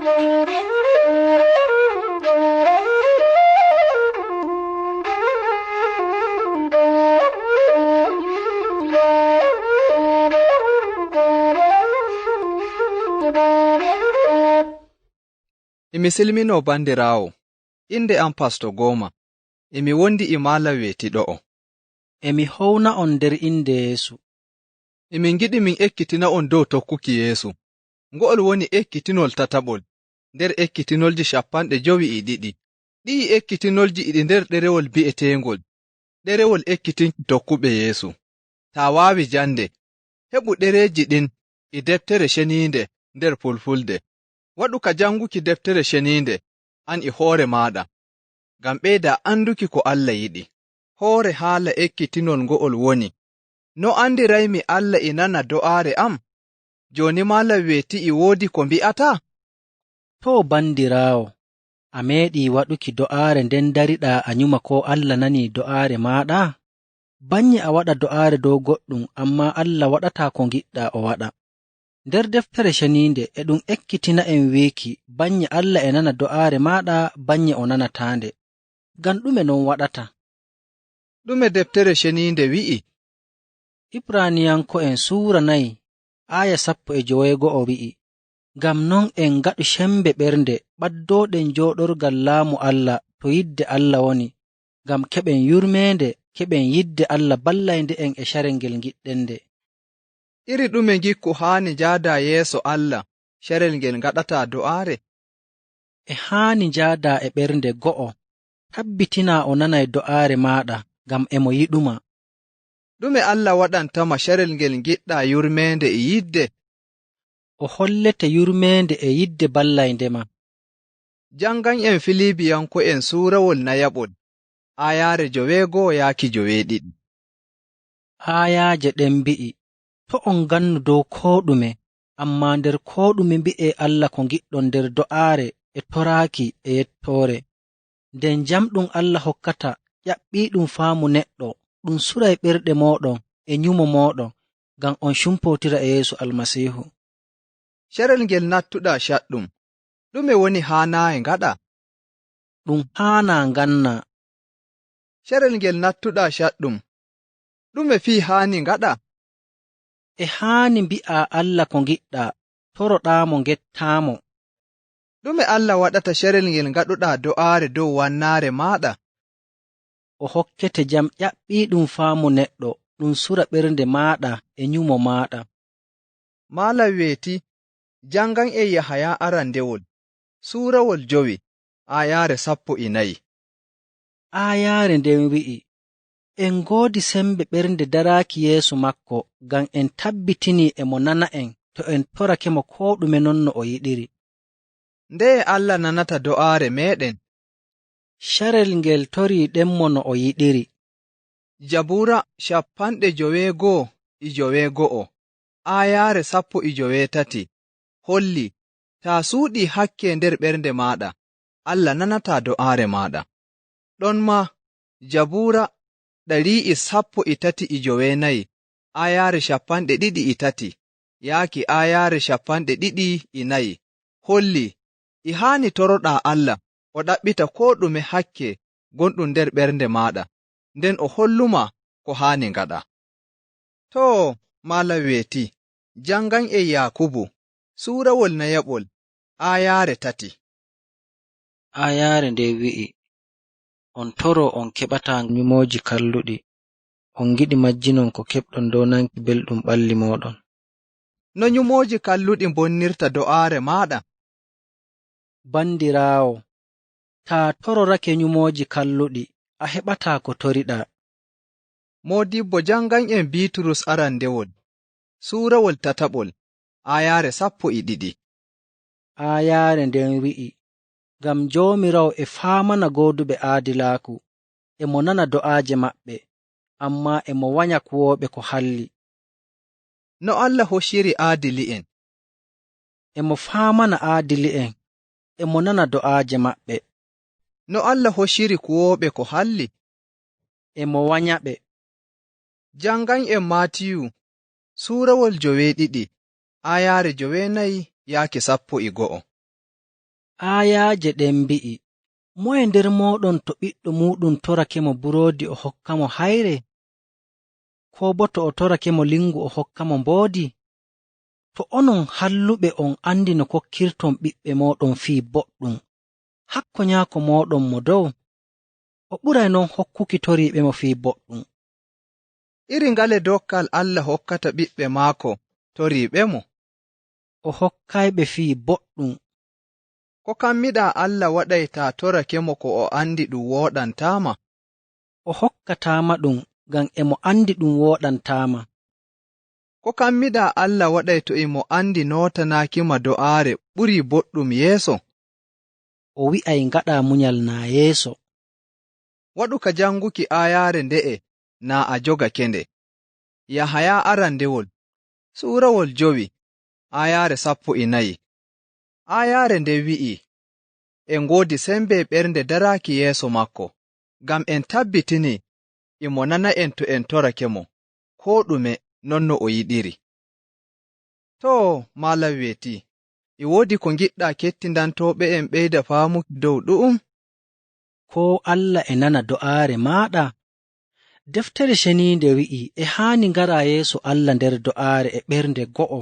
Emi silmino bandirawo, inde am Pasto Goma, emi wondi e Malam Weti ɗo'o. Emi howna on nder inde Yeesu. Emin ngiɗi min ekkitina on dow tokkuki Yeesu. Ngo'ol woni ekkitinol tataɓol nder ekkitinolji 52. Ɗi'i ekkitinolji e ɗi nder ɗerewol bi'eteengol, ɗerewol ekkitinki tokkuɓe Yeesu. Taa waawi jande, heɓu ɗereeji ɗin e Deftere Ceniinde nder Fulfulde. Waɗu ka janguki Deftere Ceniinde an e hoore maaɗa, ngam ɓeyda anduki ko Allah yiɗi. Hoore haala ekkitinol ngo'ol woni, no andiraymi Allah e nana do'aare am? Jooni Malam Weti e woodi ko mbi'ataa? To bandiraawo, a meeɗi waɗuki do'aare nden dariɗaa a nyuma ko Allah nani do'aare maaɗa? Bannye a waɗa do'aare dow goɗɗum, ammaa Allah waɗataa ko ngiɗɗaa o waɗa. Nder Deftere Ceniinde e ɗum ekkitina en wiiki bannye Allah e nana do'aare maaɗa bannye o nanataande. Ngam ɗume non waɗata? Ɗume Deftere Ceniinde wi'i? Ibraniyanko'en suura 4 aya 16 wi'i, Ngam non en ngaɗu sembe ɓernde ɓaddooɗen jooɗorgal laamu Allah to yidde Allah woni, ngam keɓen yurmeende, keɓen yidde Allah ballaynde en e carel ngel ngiɗɗen-nde. Iri ɗume ngikku haani njaada yeeso Allah carel ngel ngaɗataa do'aare? E haani njaada e ɓernde go'o, tabbitinaa o nanay do'aare maaɗa ngam e mo yiɗuma. Ɗume Allah waɗantama carel ngel ngiɗɗaa yurmeende e yidde? O hollete yurmeende e yidde ballayndema. Jangan en Filibiyanko'en suurawol nayaɓol, aayaare 6 yaaki 7. Aayaaje ɗen mbi'i, to on ngannu dow koo ɗume, ammaa nder koo ɗume mbi'ee Allah ko ngiɗɗon nder do'aare e toraaki e yettoore. Nden jamɗum Allah hokkata ƴaɓɓiiɗum faamu neɗɗo, ɗum suray ɓerɗe mooɗon e nyumo mooɗon, ngam on cumpootira e Yeesu Almasiihu. Carel ngel nattuɗaa caɗɗum, ɗume woni haanaayi ngaɗa? Ɗum haanaa ngannaa. Carel ngel nattuɗaa caɗɗum, ɗume fii haani ngaɗa? E haani mbi'aa Allah ko ngiɗɗaa, toroɗaamo ngettaamo. Ɗume Allah waɗata carel ngel ngaɗuɗaa do'aare dow wannaare maaɗa? O hokkete jam ƴaɓɓiiɗum faamu neɗɗo, ɗum sura ɓernde maaɗa e nyumo maaɗa. Malam Weti, jangan en Yahaya arandewol, suurawol 5, aayaare 14. Aayaare nden wi'i, en ngoodi sembe ɓernde daraaki Yeesu makko ngam en tabbitinii e mo nana en to en torakemo koo ɗume non no o yiɗiri. Ndeye Allah nanata do'aare meeɗen? Carel ngel toriiɗenmo no o yiɗiri. Jabuura 61 aayaare 18 holli taa suuɗii hakke nder ɓernde maaɗa, Allah nanataa do'aare maaɗa. Ɗon ma Jabuura 139 aayaare 23 yaaki aayaare 24 holli e haani toroɗaa Allah o ɗaɓɓita koo ɗume hakke gonɗum nder ɓernde maaɗa, nden o holluma ko haani ngaɗa. Too, Malam Weti, jangan en Yaakubu, suurawol nayaɓol, aayaare 3. Aayaare nde wi'i, on toro on keɓataa nyumooji kalluɗi, on ngiɗi majjinon ko keɓɗon dow nanki belɗum ɓalli mooɗon. No nyumooji kalluɗi mbonnirta do'aare maaɗa? Bandiraawo, taa tororake nyumooji kalluɗi, a heɓataa ko toriɗaa. Moodibbo jangan en Biiturus arandewol, suurawol tataɓol, aayaare 12. Aayaare nden wi'i, ngam Joomiraawo e faamana gooduɓe aadilaaku, e mo nana do'aaje maɓɓe, ammaa e mo wanya kuwooɓe ko halli. No Allah hocciri aadili'en? E mo faamana aadili'en, e mo nana do'aaje maɓɓe. No Allah hocciri kuwooɓe ko halli? E mo wanya ɓe. Jangan en Maatiyu, suurawol 7, aayaare 9 yaaki 11. Aayaaje ɗen mbi'i, moye nder mooɗon to ɓiɗɗo muɗum torakemo buroodi o hokkamo hayre? Ko bo to o torakemo lingu o hokkamo mboodi? To onon halluɓe on andi no kokkirton ɓiɓɓe mooɗon fii boɗɗum, hakko Nyaako mooɗon Mo Dow, o ɓuray non hokkuki toriiɓemo fii boɗɗum. Iri ngale dokkal Allah hokkata ɓiɓɓe maako toriiɓemo? O hokkayɓe fii boɗɗum. Ko kammiɗaa Allah waɗay taa torakemo ko o andi ɗum wooɗantaama? O hokkataama ɗum ngam e mo andi ɗum wooɗantaama. Ko kammiɗaa Allah waɗay to imo andi nootanaakima do'aare ɓurii boɗɗum yeeso? O wi'ay ngaɗaa munyal naa yeeso. Waɗu ka janguki aayaare nde'e naa a jogake nde. Yahaya arandewol, suurawol 5, aayaare 14. Aayaare nden wi'i, en ngoodi sembe ɓernde daraaki yeeso maako, ngam en tabbitini imo nana'en to en torakemo, koo ɗume non no o yiɗiri. Too, Malam Weeti, e woodi ko ngiɗɗaa kettindantooɓe en ɓeyda faamuki dow ɗu'um? Ko Allah e nana do'aare maaɗa? Deftere Ceniinde wi'i e haani ngaraa yeeso Allah nder do'aare e ɓernde go'o.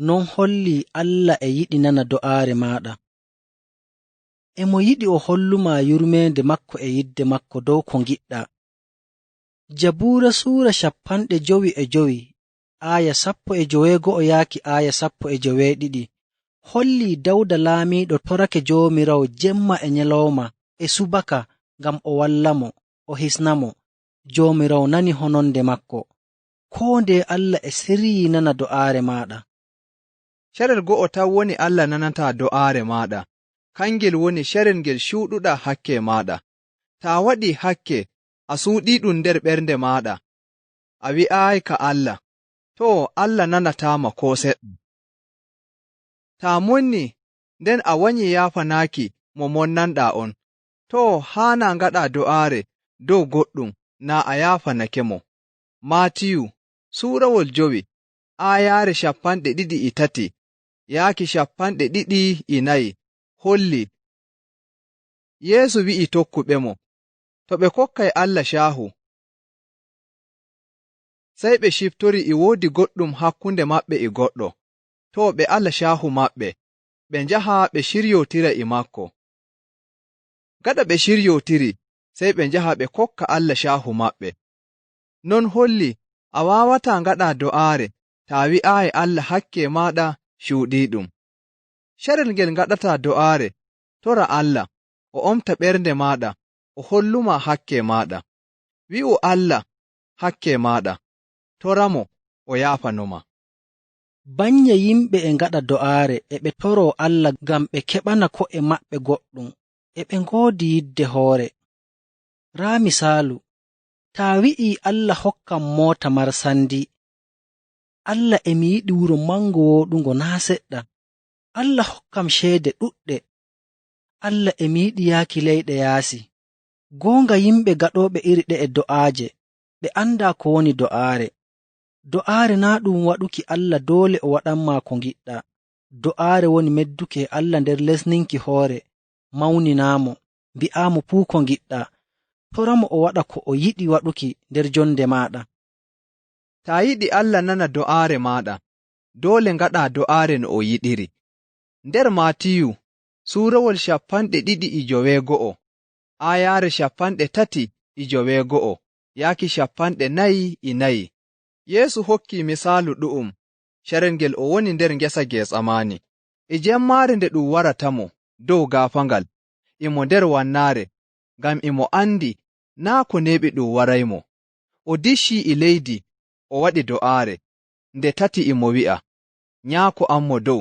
Non holli Allah e yiɗi nana do'aare maaɗa. E mo yiɗi o holluma yurmeende makko e yidde makko dow ko ngiɗɗaa. Jabuura suura 55 aaya 16 yaaki aaya 17 holli Dawda laamiiɗo torake Joomiraawo jemma e nyalawma e subaka ngam o wallamo, o hisnamo. Joomiraawo nani hononde makko. Koo nde Allah e siryi nana do'aare maaɗa. Carel go'o tan woni Allah nanataa do'aare maaɗa, kangel woni carel ngel cuuɗuɗaa hakke maaɗa. Taa waɗii hakke, a suuɗii ɗum nder ɓernde maaɗa, a wi'aayi ka Allah, too Allah nanataama koo seɗɗa. Taa monni, nden a wanyi yaafanaaki mo monnanɗaa on, too haanaa ngaɗaa do'aare dow goɗɗum naa a yaafanake mo. Maatiyu, suurawol 5, aayaare 23 yaaki 24 holli. Yeesu wi'i tokkuɓe-mo, to ɓe kokkay Allah caahu, sey ɓe ciftori e woodi goɗɗum hakkunde maɓɓe e goɗɗo, too ɓe ala caahu maɓɓe, ɓe njaha ɓe ciryotira e maako. Gaɗa ɓe ciryotiri, sey ɓe njaha ɓe kokka Allah caahu maɓɓe. Non holli a waawataa ngaɗaa do'aare taa wi'aayi Allah hakke maaɗa cuuɗiiɗum. Carel ngel ngaɗataa do'aare, tora Allah, o omta ɓernde maaɗa, o holluma hakke maaɗa. Wi'u Allah hakke maaɗa, toramo o yaafanoma. Banye yimɓe e ngaɗa do'aare e ɓe toroo Allah ngam ɓe keɓana ko'e maɓɓe goɗɗum, e ɓe ngoodi yidde hoore. Raa misaalu, taa wi'i Allah hokkam moota marsandi. Allah e mi yiɗi wuro mango wooɗungo naa seɗɗa. Allah hokkam ceede ɗuɗɗe. Allah e mi yiɗi yaaki leyɗe yaasi. Goonga yimɓe gaɗooɓe iri ɗe'e do'aaje, ɓe anndaa ko woni do'aare. Do'aare naa ɗum waɗuki Allah doole o waɗanmaa ko ngiɗɗaa. Do'aare woni medduki e Allah nder lesninki hoore, mawninaamo, mbi'aamo fuu ko ngiɗɗaa. Toramo o waɗa ko o yiɗi waɗuki nder jonde maaɗa. Taa yiɗi Allah nana do'aare maaɗa, doole ngaɗaa do'aare no o yiɗiri. Nder Maatiyu, suurawol 26, aayaare 36 yaaki 44. Yeesu hokki misaalu ɗu'um carel ngel o woni nder ngesa Getsamani. E jemmaare nde ɗum waratamo dow gaafangal, imo nder wannaare, ngam imo andi naa ko neeɓi ɗum waraymo. O dicci e leydi, o waɗi do'aare, nde tati imo wi'a, Nyaako am mo dow,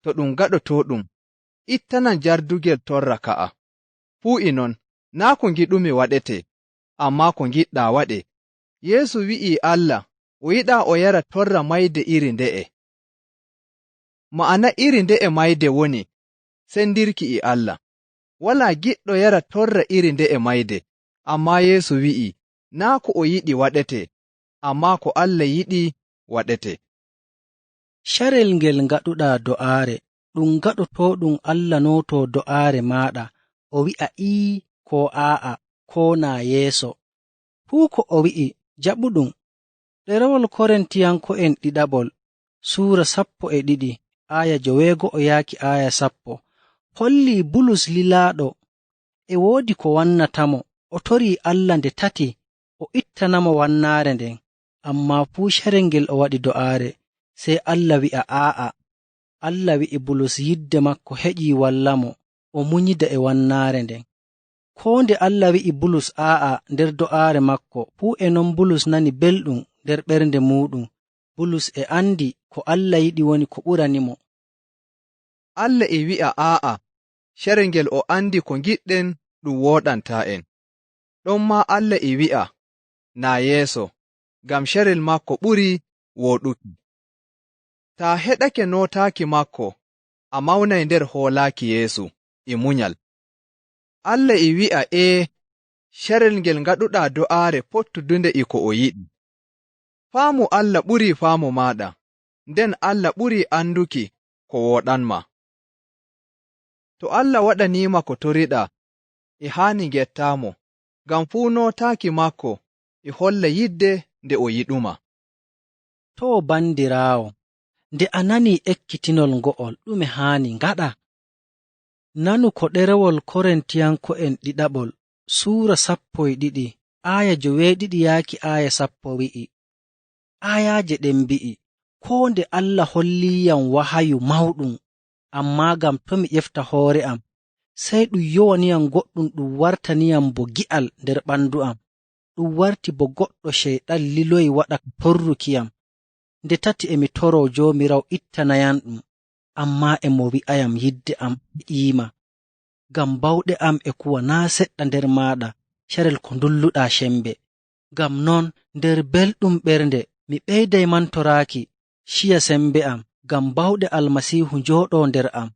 to ɗum gaɗotooɗum, ittanan jardugel torra ka'a. Fuu e non, naa ko ngiɗumi waɗete, amma ko ngiɗɗaa waɗe. Yeesu wi'i Allah o yiɗaa o yara torra mayde iri nde'e. Ma'ana iri nde'e mayde woni sendirki e Allah. Walaa giɗɗo yara torra iri nde'e mayde, amma Yeesu wi'i naa ko o yiɗi waɗete, amma ko Allah yiɗi waɗete. Carel ngel ngaɗuɗaa do'aare, Ɗum gaɗotooɗum Allah nootoo do'aare maaɗa, o wi'a ii ko aa'a ko naa yeeso. Fuu ko o wi'i jaɓuɗum. Ɗerewol Korintiyanko'en ɗiɗaɓol, suura 12, aaya 9 yaaki aaya 10, hollii Bulus lilaaɗo e woodi ko wannatamo, o torii Allah nde tati o ittanamo wannaare nden, ammaa fuu carel ngel o waɗi do'aare, sey Allah wi'a aa'a. Allah wi'i Bulus yidde maako heƴii wallamo, o munyida e wannaare nden. Koo nde Allah wi'i Bulus aa'a nder do'aare maako, fuu e non Bulus nani belɗum nder ɓernde muɗum. Bulus e andi ko Allah yiɗi woni ko ɓuranimo. Allah e wi'a aa'a carel ngel o andi ko ngiɗɗen ɗum wooɗantaa'en. Ɗonmaa Allah e wi'a naa yeeso, ngam carel maako ɓurii wooɗuki. Taa heɗake nootaaki maako, a mawnay nder hoolaaki Yeesu e munyal. Allah e wi'a ee carel ngel ngaɗuɗaa do'aare pottudunde e ko o yiɗi. Faamu Allah ɓurii faamu maaɗa, nden Allah ɓurii anduki ko wooɗanma. To Allah waɗaniima ko toriɗaa, e haani ngettaamo, ngam fuu nootaaki maako e holla yidde nde o yiɗuma. Too bandiraawo, nde a nanii ekkitinol ngo'ol ɗume haani ngaɗa? Nanu ko ɗerewol Korintiyanko'en ɗiɗaɓol, suura 12, aaya 7 yaaki aaya 10 wi'i. Aayaaje ɗen mbi'i, koo nde Allah holliiyam wahayu mawɗum, ammaa ngam to mi ƴefta hoore am, sey ɗum yowaniyam goɗɗum ɗum wartaniyam bo gi'al nder ɓandu am. Ɗum warti bo goɗɗo Ceyɗan liloyi waɗa torrukiyam. Nde tati e mi toroo Joomiraawo ittanayam ɗum, ammaa e mo wi'ayam yidde am heƴiima, ngam bawɗe am e kuwa naa' seɗɗa nder maaɗa carel ko ndulluɗaa sembe. Ngam non, nder belɗum ɓernde mi ɓeyday mantoraaki ciya sembe am, ngam bawɗe Almasiihu njooɗoo nder am.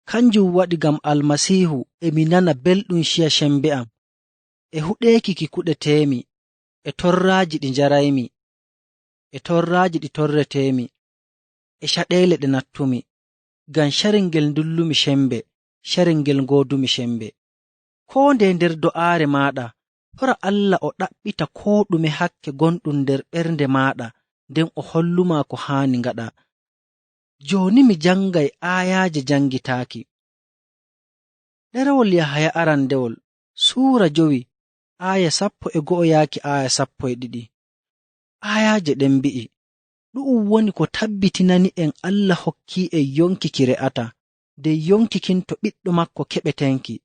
Kanjum waɗi ngam Almasiihu e mi nana belɗum ciya sembe am, e huɗeeki ki kuɗeteemi, e torraaji ɗi njaraymi, e torraaji ɗi torreteemi, e caɗeele ɗe nattumi, ngam carel ngel ndullumi sembe, carel ngel ngoodumi sembe. Koo nde nder do'aare maaɗa, tora Allah o ɗaɓɓita koo ɗume hakke gonɗum nder ɓernde maaɗa, nden o holluma ko haani ngaɗaa. Jooni mi jangay aayaaje jangitaaki. Ɗerewol Yahaya arandewol, suura 5, aaya 11 yaaki aaya 12. Aayaaje ɗen mbi'i, ɗu'um woni ko tabbitinani en Allah hokkii'en yonki ki re'ata, nden yonki kin to Ɓiɗɗo maako keɓetenki.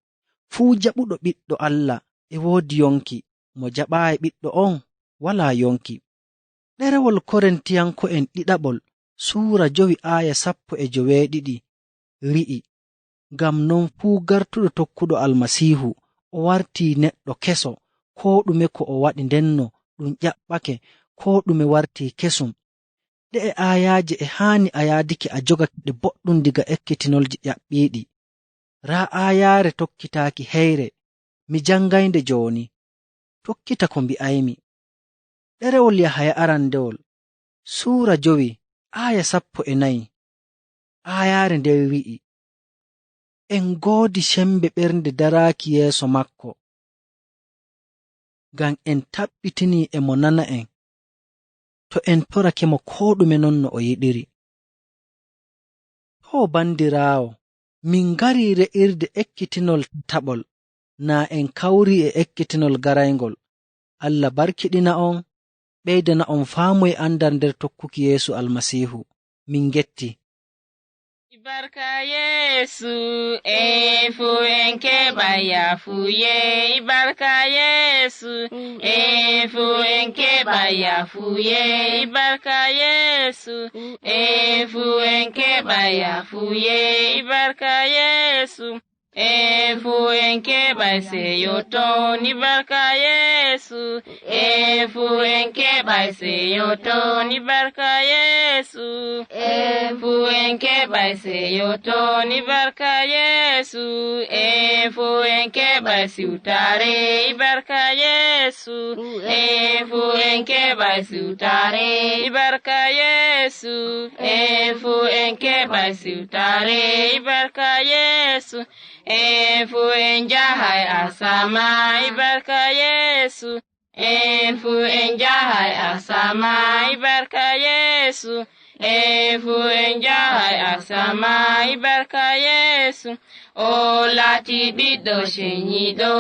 Fuu jaɓuɗo Ɓiɗɗo Allah e woodi yonki, mo jaɓaayi Ɓiɗɗo on walaa yonki. Ɗerewol Korintiyanko'en ɗiɗaɓol, suura 5 aaya 17 wi'i, ngam non fuu gartuɗo tokkuɗo Almasiihu, o wartii neɗɗo keso, koo ɗume ko o waɗi ndenno ɗum ƴaɓɓake, koo ɗume wartii kesum. Ɗe'e aayaaje e haani a yaadake a jogake ɗe boɗɗum diga ekkitinolji ƴaɓɓiiɗi. Raa aayaare tokkitaaki heyre, mi jangaynde jooni. Tokkita ko mbi'aymi. Ɗerewol Yahaya arandewol, suura 5, aaya 14. Aayaare nden wi'i, en ngoodi sembe ɓernde daraaki yeeso maako, ngam en tabbitinii e mo nana en, to en torake mo koo ɗume non no o yiɗiri. Too bandiraawo, min ngarii re'irde ekkitinol taɓol, naa en kawrii e ekkitinol garayngol. Allah barkiɗina on, ɓeydana on faamu e andal nder tokkuki Yeesu Almasiihu. Min ngetti. Barka Yeesu, en fuu en keɓa yafuye. Barka Yeesu, en fuu en keɓa yafuye. Barka Yeesu, en fuu en keɓa yafuye. Barka Yeesu. En fuu en keɓai seyo toni barka Yesu. En fuu en keɓai seyo toni barka Yesu. En fuu en keɓai seyo toni barka Yesu. En fuu en keɓai siwtare barka Yesu. En fuu en keɓai siwtare barka Yesu. En fuu en keɓai siwtare barka Yesu. En fuu en jahai asama barka Yesu. En fuu en jahai asama barka Yesu. En fuu en jahai asama barka Yesu. O laati ɓiɗɗo ceniiɗo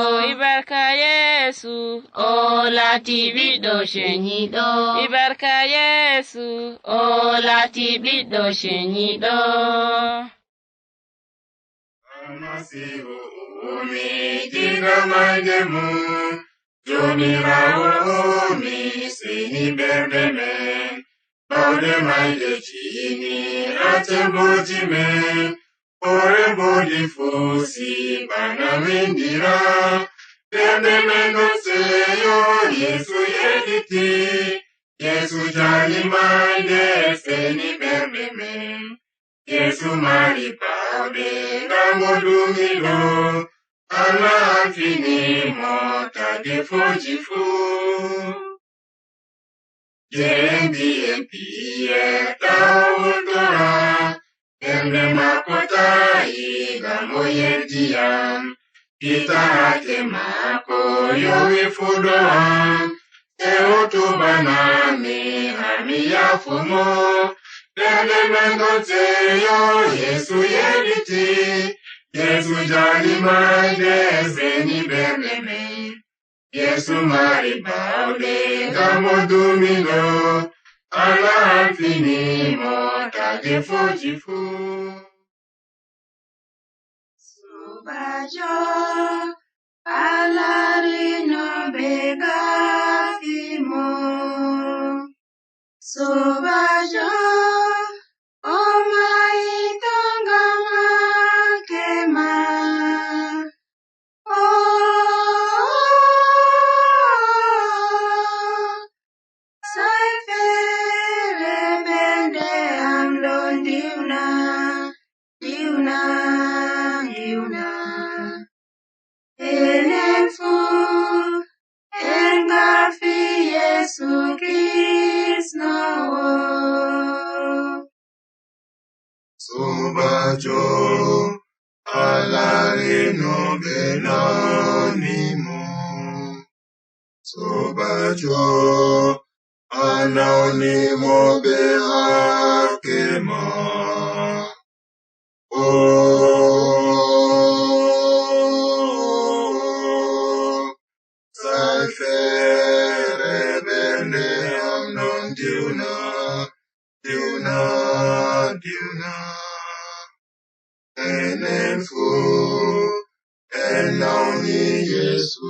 barka Yesu. O laati ɓiɗɗo ceniiɗo barka Yesu. O laati ɓiɗɗo ceniiɗo. Almasihu umi diga mayde mum, Jomirawo umi seni ɓernde men, bawɗe mayde jiini atemboji men, hoore mbodi fuusi bana windira, ɓernde men ɗon seyo Yeesu yeɗiti, Yeesu jali mayde seni ɓernde men. Yeesu mari baawɗe ngam o duumiɗo, Allah halfini mo tagefoji fuu. Nden Piyer taa wurtora, ɓernde maako ta'i ngam o yerdi yam. Pita hake maako yowi fuɗo am, sey o tubanami haa mi yaafo mo. Ɓernde men ɗon seyo Yeesu yeɗiti, Yeesu jali mayde seni ɓernde men. Yeesu mari baawɗe ngam o duumiɗo, Allah halfini mo tagefoji fuu. Sobajo, Allah reno be gafimo. Sobajo, o mayi ngam hakke ma. Oh, sai fere ɓernde am ɗon diwna, diwna, diwna. Enen fuu en ngarfi Yeesu Kisnoowo. Sobajo, Allah reno ɓe nawnimo. Sobajo, a nawnimo be hakke ma. Oh, sai fere ɓernde am ɗon diwna, diwna, diwna. Enen fuu en nawni Yeesu.